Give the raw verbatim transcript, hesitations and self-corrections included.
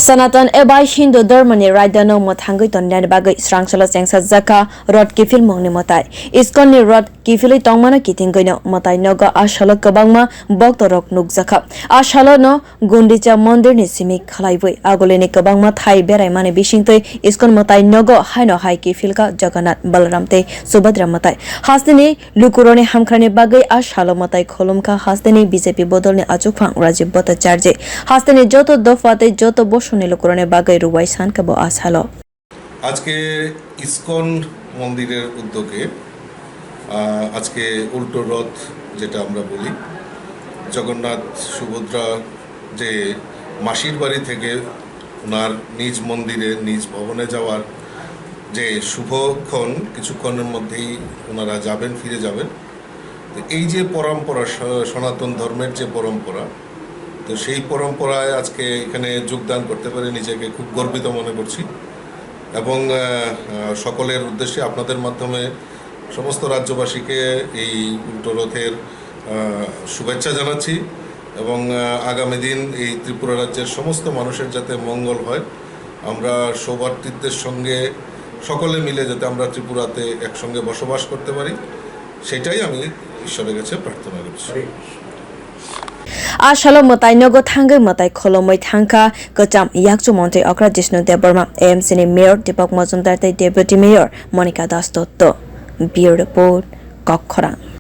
Sanatan eba Hindu dharmani raidano mwthangwi tonnani bagwi srangchalo chengsajakha rot kiphilmungni mwtai. Iskonni rot kiphilwi tongmano kitingwino mwtai nogo a salo kwbangma boktorok nukjakha. A salono Gundicha mondirni simi khlaiwi agulini kwbangma thai beraimani bisingtwi Iskon mwtai nogo haino hai kiphilkha Jagannath, Balaram tei Subhadra mwtai. Hasteni lukurokni hamkhrani bagwi a salo mwtai khulumkha hasteni B J P bodolni achukphang Rajiv Bhattacharjee. Hasteni joto dopha tei joto bosongni lukurokni bagwi rwbai sankha bo a salo. আজকে ইসকন মন্দিরের উদ্যোগে, আহ, আজকে উল্টো রথ, যেটা আমরা বলি, জগন্নাথ সুভদ্রা যে মাসির বাড়ি থেকে ওনার নিজ মন্দিরে, নিজ ভবনে যাওয়ার যে শুভক্ষণ, কিছুক্ষণের মধ্যেই ওনারা যাবেন, ফিরে যাবেন। তো এই যে পরম্পরা, স-, সনাতন ধর্মের যে পরম্পরা, তো সেই পরম্পরায় আজকে এখানে যোগদান করতে পেরে নিজেকে খুব গর্বিত মনে করছি। এবং, আহ, আহ, সকলের উদ্দেশ্যে আপনাদের মাধ্যমে সমস্ত রাজ্যবাসীকে এই উল্টো রথের, আহ, শুভেচ্ছা জানাচ্ছি। এবং, আহ, আগামী দিন এই ত্রিপুরা রাজ্যের সমস্ত মানুষের যাতে মঙ্গল হয়, আমরা সৌভাতৃত্বের সঙ্গে সকলে মিলে যাতে আমরা ত্রিপুরাতে একসঙ্গে বসবাস করতে পারি, সেটাই আমি ঈশ্বরের কাছে প্রার্থনা করছি। A salo mwtai nogo thangwi mwtai khulumwi thangkha kwcham yakchu montri okra Jishnu Debbarma, A M C ni mayor Deepak Majumdar tei deputy mayor Monika Das Dotto. Bureau report, Kokkhorang.